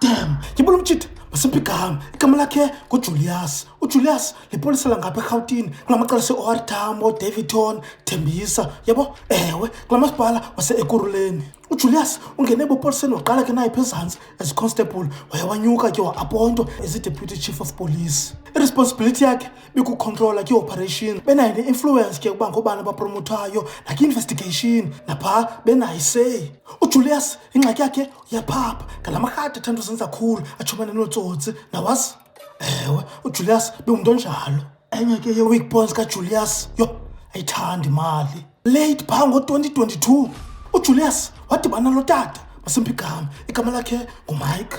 Damn, yibona umtshita masiphi igama. Igama lakhe nguJulius. UJulius lipolisa langapha eRhawutini kula macala se-OR Tambo, Daveyton, Tembisa, yabo? Ewe, kula masipala wase-Ekurhuleni. UJulius ungene ebupoliseni waqala ke naye phezantsi as constable, waye wanyuka ke wa-apointwa as i-deputy chief of police. I-responsibility yakhe bikukhontrola kwi-operation, benayo ne-influence ke ukuba ngoobani abapromothayo nakwi-investigation, naphaa benayo isay. UJulius ingxaki yakhe uyaphapha ngala marhadi athanda uzenza khulu, atshomane nootsotsi nawazi. Ewe, uJulius bengumntu onjalo. Enye ke ye-weak points kaJulius, yho, ayithandi imali. Late phaa ngo-2022 uJulius wadibana lo tata, masiphi igama, igama lakhe nguMike.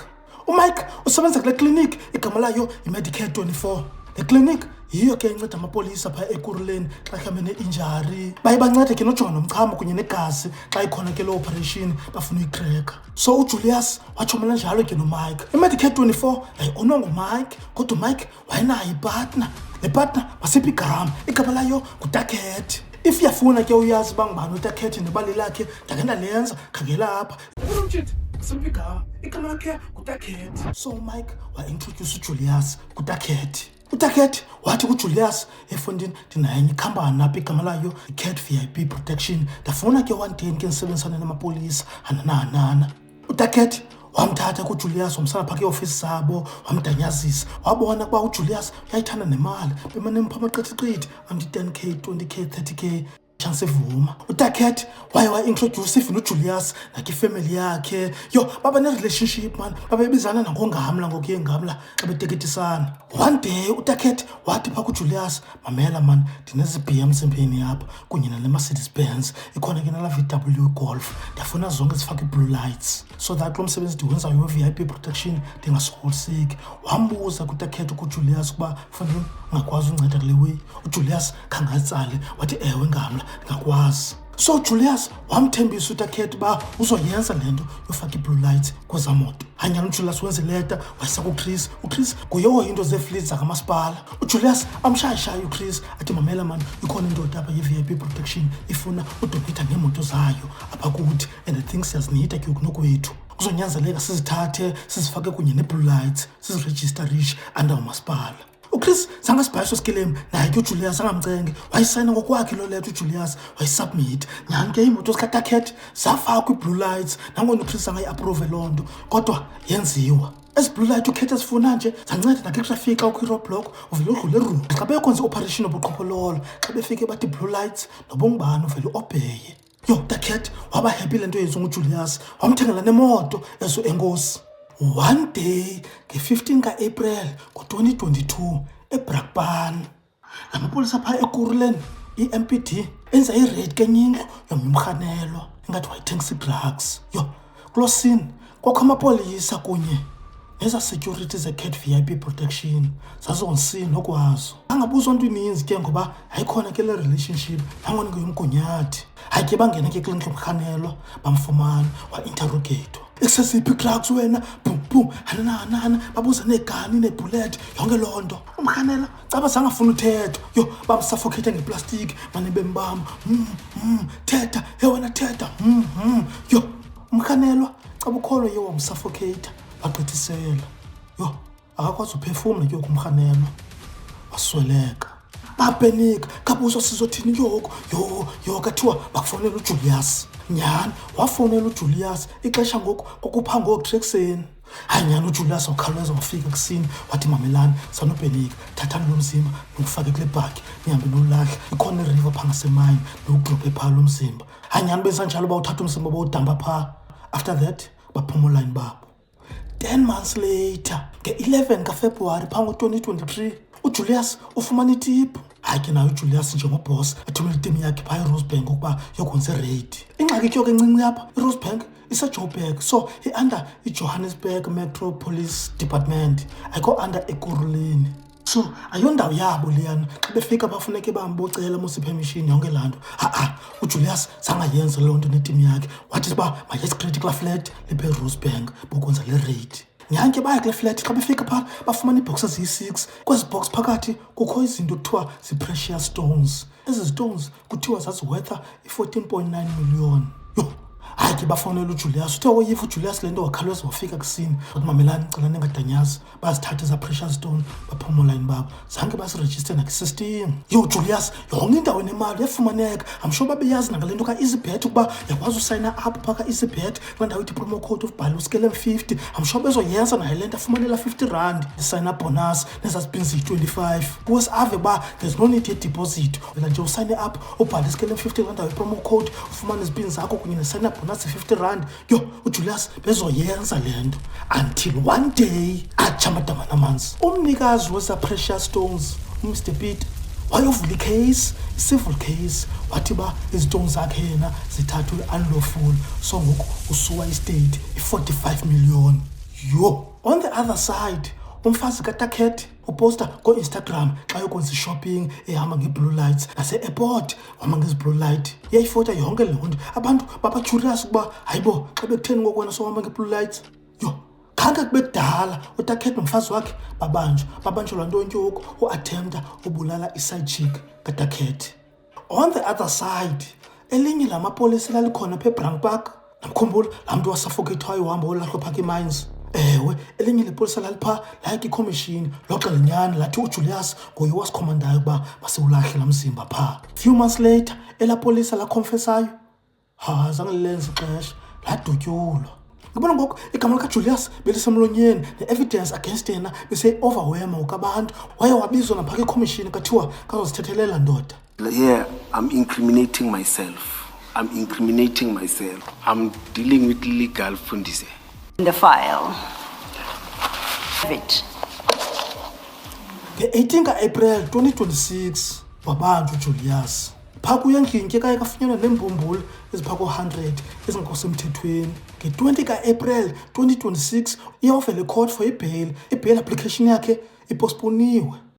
UMike usebenza kule klinikhi igama layo yiMedicare 24. Le klinikhi yiyo ke inceda amapolisa phaa Ekurhuleni xa ihambe nee-injury, baye bancede ke nojonga nomchamo kunye negazi xa ikhona ke loo operation bafuna uyikreka. So uJulius watshomela njalo ke noMike. IMedicare 24 yayi-ownwa nguMike, kodwa uMike wayenayo ipartner. Le partner, masiphi igama, igama layo nguTaket. If uyafuna ke uyazi uba ngubani uTaket nebali lakhe ndake ndalenza, khangela apha. Umtshiti, masiphi igama, igama lakhe nguTaket. So uMike wa-introduce uJulius kuTaket. UTaket wathi kuJulius, efondini ndinayo enye ikhampani apha igama layo iCat VIP Protection, ndafuna ke one day ke ndisebenzisane namapolisa, hanana hanana. UTaket wamthatha kuJulius, wamsana phaa kwiiofisi zabo, wamdanyazisa. Wabona ukuba uJulius uyayithanda nemali, bemane empha amaqithiqithi anti 10K, 20K, 30K. Chance evuma, uTaket waye wa-introduce even uJulius nakifemeli yakhe. Yho, baba ne-relationship man, babebizana nangongamla ngokuye ngamla xa beteketisana. One day uTaket wathi phaa kuJulius, mamela man, ndinezi BM emzimbeni apha kunye nale Mercedes Benz, ikhona ke nala VW Golf, ndiyafuna zonke zifake i-blue lights so that lo msebenzi ndiwenzayo we-VIP protection ndingasokoliseki. Wambuza kuTaket kuJulius ukuba fanele ungakwazi unceda kule way. UJulius khange atsale, wathi ewe ngamla, ndingakwazi. So Julius wamthembisa uTaket uba uzoyenza le nto yofaka i-blue lights kwezaa moto. Hanyana uJulius wenza ileta, wayisa kuChris. UChris nguye into zee-fleet zakamasipala. UJulius amshayishaye uChris, athi mamela mani, ikhona indoda apha ye-VIP protection ifuna udoneyitha ngeemoto zayo apha kuthi, and I think siyazinida ke kunokwethu, kuzonyanzeleka sizithathe sizifake kunye nee-blue lights, sizirejistarishe under umasipala. UChris zange asibhaye eso sikelemu naye ke. UJulius angamcenge, wayisayina ngokwakhe loo leta uJulius, wayisubmit. Nyhani ke iimoto zikaTaket zafakwa ii-blue lights, nangona uChris angayiapprove loo nto, kodwa yenziwa. Ezi blue light ukhetha zifuna nje zanceda nakwitrafiki, xa ukho i-roadblock uvele udlule eruti. Xa beyokwenza i-operation yobuqhophololo, xa befike bathi blue lights, noba ungubani uvele uobheye. Yho, Taket waba happy le nto yenziwa nguJulius, wamthengela nemoto ezo. Enkosi. One day nge-15 kaApril ngo-2022 eBrakpan, la mapolisa phaa Ekurhuleni, i-MPD, enza i-raid kenye indlu yomnye umrhanelwa ingathi wayethengisa ii-drugs. Yho, kuloo scene kwakho amapolisa kunye nezaa security ze-Cat VIP Protection zazon scene nokwazo. Angabuzwa nto ininzi ke ngoba yayikhona ke le relationship nangona ingeyomgunyathi. Hayi ke, bangena ke kule ndlu yomrhanelwa, bamfumana, wa-interrogatwa, ekusesiphi ii-drugs wena, bum bum, hanana hanana, babuza neegani neebhulethi, yonke loo nto. Umrhanelwa caba zangafuna uthetha. Yho, bamsuffocate ngeplastiki, mane bembamba, thetha he wena, thetha, Yho, umrhanelwa caba ukholo ye wamsuffocate, bagqithisela. Yho, akakwazi uphefumla ke umrhanelwa, wasweleka. Bapenika, kabuzwa sizothini yoko. Yho yho, kathiwa bakufowunela uJulius. Nyhani wafowunela uJulius, ixesha ngoku kwakupha ngoo-3 ekuseni. Hayi nyhani, uJulius wakhawuleza wafika kusini, wathi mamelani, sanopenika, thathani lo mzimba niwufake kule bhaki, nihambe nowulahla, ikhona iriver phaa ngasemayini, niwudrophe phaa lo mzimba. Hayi nyhani, benza njalo, bawuthatha umzimba bawudampa phaa. After that baphuma olayini babo. 10 months later, nge-11 kaFebruwari phaa ngo-2023, uJulius ufumana itiphu. Hayi ke naye uJulius njengobhosi athumela itimu yakhe phaa eRosebank ukuba yokwenza i-raid. Ingxaki ke yoke encinci apha, iRosebank iseJoburg, so i-under iJohannesburg Metro Police Department, ayikho under Ekurhuleni, so ayondawo yabo leyana. Xa befika bafuneke bambocela mos i-permission, yonke laa nto. Ha-a, uJulius zangayenza loo nto netimu yakhe, wathi uba maye straight kulaa flat lepha eRosebank bokwenza le raid. Nyhani ke baya kule flat. Xa befika phaa bafumana iibhox eziyi-6. Kwezi box phakathi kukho izinto ekuthiwa zii-precious stones. Ezi stones kuthiwa zaziwortha i-14.9 million. Yho, Hayi ke, bafowunela uJulius. Uthe woyiva uJulius le nto, wakhawuleza wafika kusini. Wathi, "Mamelani, cela ningadanyazi." Bazithatha eza precious stone, baphuma olayini babo, zange basirejiste nakwisystem. Yo, Julius, yonke indawo enemali yafumaneka. I'm sure babeyazi nangale nto ka-Easybet, ukuba uyakwazi usayina up phaa ka-Easybet kulaa ndawo ithi promo code, ubhale uSkelem 50. I'm sure bezoyenza naye le nto, afumanela R50 isayina bonus nezaa spins ziyi-25. Kuze ave uba there's no need yedeposit, wena nje usayine up, ubhale iSkelem 50 kulaa ndawo ipromo code, ufumane izipini zakho kunye nesayina bonus R50. Yho, uJulius bezoyenza le nto until one day atsha amadama namanzi. Umnikazi weza precious stones, uMr Peter, wayovula icase, i-civil case. Wathi uba izitoni zakhe yena zithathwe unlawful, so ngoku usuwa istate i-45 million. Yho, on the other side, umfazi kaTaket uposta kooInstagram xa yokwenza ishopping, ehamba ngee-blue lights, nase-airport uhamba ngezi-blue light. Iyayifota yonke loo nto. Abantu baba-curious ukuba hayibo, xa bekutheni ngoku wena sowuhamba ngee-blue lights? Yho, khange kube kudala uTaket nomfazi wakhe babanjwa. Babanjelwa ntoni ngoku? Uattempta ubulala iside chick kaTaket. On the other side, elinye lamapolisa lalikhona apha eBrand Park, namkhumbula laa mntu wasuffocatwayo, uhamba wolahlwa phaa kwi-mines. Ewe, elinye lepolisa laliphaa laya kwikhomishini, loxela nyani, lathi uJulius nguye wasikhommandayo ukuba masiwulahle laa mzimba phaa. Few months later, elaa polisa lakhonfesayo, ha, zange lilenze ixesha, ladutyulwa. Yabona ngoku igama likaJulius belisemlonyeni, ne-evidence against yena beseyi-overwhelma ngoku abantu. Waye wabizwa naphaa kwikhomishini, kathiwa kazozithethelela ndoda. Here, I'm incriminating myself. I'm incriminating myself. I'm dealing with legal fundise. In the file. It. Nge-18 ka-April 2026 wabanjwa uJulius. Phaa kuye endlini kaye kafunyanwa neembumbulu eziphaa ko-100 ezingekho semthethweni. Nge-20 ka-April 2026 iyawuvela ecourt for ibail. Ibail application yakhe ipostponiwe.